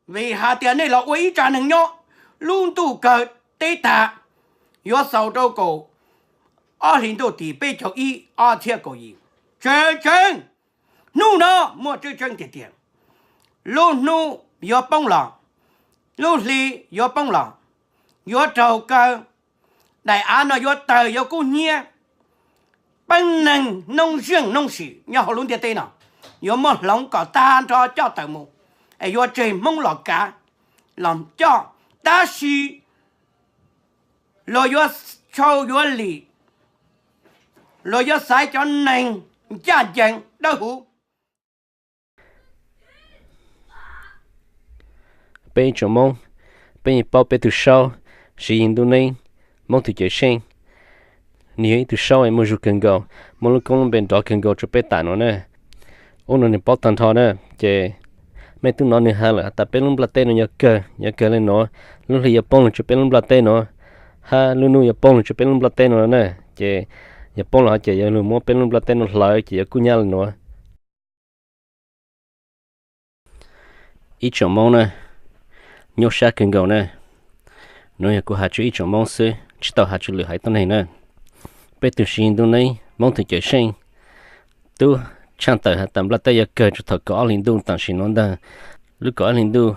Vim hais tias nej los ua ib tsav neeg nyob, lub ntuj kawg teb tag, yuav xaus rau kaum ob hlis ntuj tim peb caug ib ob txhiab kaum yim. Tseeb tseeb, hnub no muaj tseeb tseeb tiag tiag. Lub hnub yuav poob los, lub hli yuav poob los, yuav raug kaw, daim av no yuav tawg yuav kub hnyiab. Peeb neeg noob zeej noob sim nyob hauv lub ntiaj teb no yuav muab hloov kom tag nrho coj tawm mus, es yuav tseg Hmoob los kav los coj. Tab sis luag yuav tshau yuav lim, luag yuav xaiv cov neeg ncaj ncees dawb huv. Peb ib tsoom Hmoob, peb yeej paub peb tus saub Siv Yis Ntuj Neeb, Hmoob tus Cawm Seej. Nws yog ib tug saub muaj zug kawg nkaus, muaj lub koob lub npe nrov kawg nkaus rau peb tam nuav na. Ub no nws paub tag nrho na. Ces mej tub nov nws has lawm has tas peb lub nplaj teb no yuav kawg, yuav kawg le nuav, lub hli yuav poob los rau peb lub nplaj teb nuav, hab lub nub yuav poob los rau peb lub nplaj teb nuav na. Ces yog poob los ces yuav lug muab peb lub nplaj teb nuav hlawv ces yuav kub hnyiab le nuav. Ib tsoom Hmoob na, nyuaj sab kawg nkaus na. Nuav yog kuv has rua ib tsoom Hmoob xwb, tsis tau has rua lwm haiv tuab neeg na. Peb tug Siv Yis Ntuj Neeb, Hmoob tus Cawm Seej, tub tshaaj tawm has tas nplaj teb yuav kawg rua thaum kaum ob hlis ntuj tam sim nuav ntag. Lub kaum ob hlis ntuj,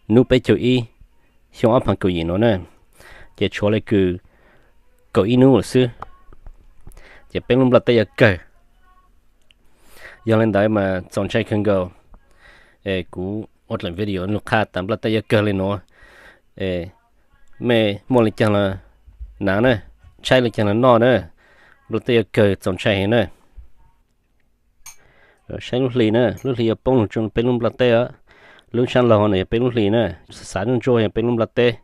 nub peb caug ib, xyoo ob phav kaum yim nuav na. Ces tshuav le kws kaum ib nub lawm xwb, ces peb lub nplaj teb yuav kawg. Yog le ntawd mas txaus ntshai kawg nkaus. Es kuv ua dlaim video lug qha tas nplaj teb yuav kawg le nuav. Es mej muaj le caag los nav na, tshaib le caag los noj na, nplaj teb yuav kawg txaus ntshai heev na. Saib lub hli na, lub hli yuav poob los rua peb lub nplaj teb os. Lub sab laug no yog peb lub hli na, xav ntsuab ntsuab yog peb lub nplaj teb.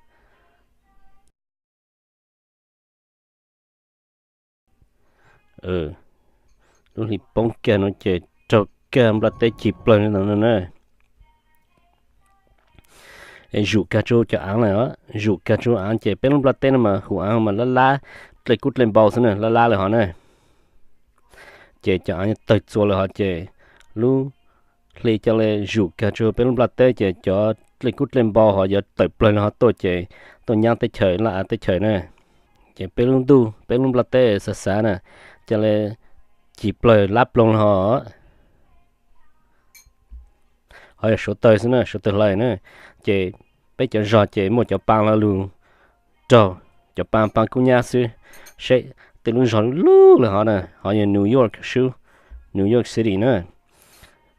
Lub hli poob kag no ces raug kag nplaj teb cig plawg le no na. Es zum kag rua cov aav lawm os, zum kag rua aav ces peb lub nplaj teb no mas huv aav mas lab lab, dlej kub dlej npau xwb na, lab lab lawm hov na. Ces cov aav tawg txuas lawm hov ces lub hli ca le zum kag rua peb lub nplaj teb ces cov dlej kub dlej npau hov yuav tawm plawg le hov tuaj ces tuaj nyab teb chaws laj av teb chaws na. Ces peb lub ntuj peb lub nplaj teb xav xav na, ca le cig plawg lab ploog le hov. Hov yog suav tawg xwb na, suav tawg hlais na. Ces peb cov zog ces muaj cov paa lo lug raug, cov paa paa kub nyab xwb. Saib tej lub zog lub lub le hov na, hov yog New York sub, New York City na.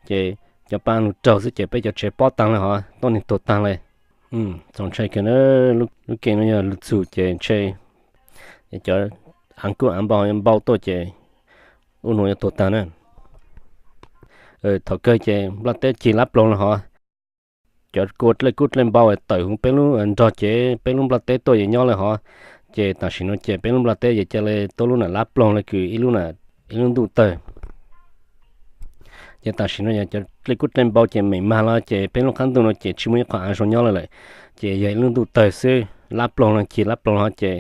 Ces cov paa lug raug xwb ces peb cov tsev pob taag le hov, tuab neeg tuag taag le. Txaus ntshai kawg na, lub kev no yog lug txug ces ntshe cov aav kub aav npau yuav npau tuaj ces ub nuav yuav tuag taag na. Thaum kawg ces nplaj teb cig lab ploog le hov. Cov kua dlej kub dlej npau tawm huv peb lub nrog cev peb lub nplaj teb tuaj yuav nyob le hov. Ces tam sim no ces peb lub nplaj teb yuav ca le tuab lub nam lab ploog le kws ib lub ntuj tawg. Ces tam sim no yog cov dlej kub dlej npau ces meem mag los ces peb lub qab ntuj no ces tsis muaj ib qho aav zoo nyob le lawm. Ces yog ib lub ntuj tawg xwb, lab ploog los cig lab ploog le hov ces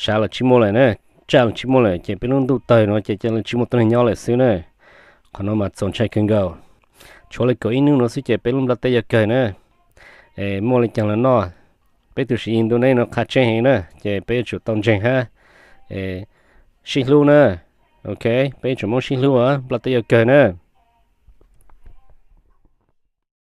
sav los tsis muaj lawm na, tsaj los tsis muaj lawm ces peb lub ntuj tawg no ces ca le tsis muaj tuab neeg nyob lawm xwb na. Qhov no mas txaus ntshai kawg nkaus. Tshuav le kaum ib nub no xwb ces peb lub nplaj teb yuav kawg na. Es muaj le caag los noj. Peb tug Siv Yis Ntuj Neeb no qha tseeb heev na, ces peb yuav tsum tau ntseeg hab sib hlub na. Ok, peb ib tsoom Moob sib hlub os, nplaj teb yuav kawg na.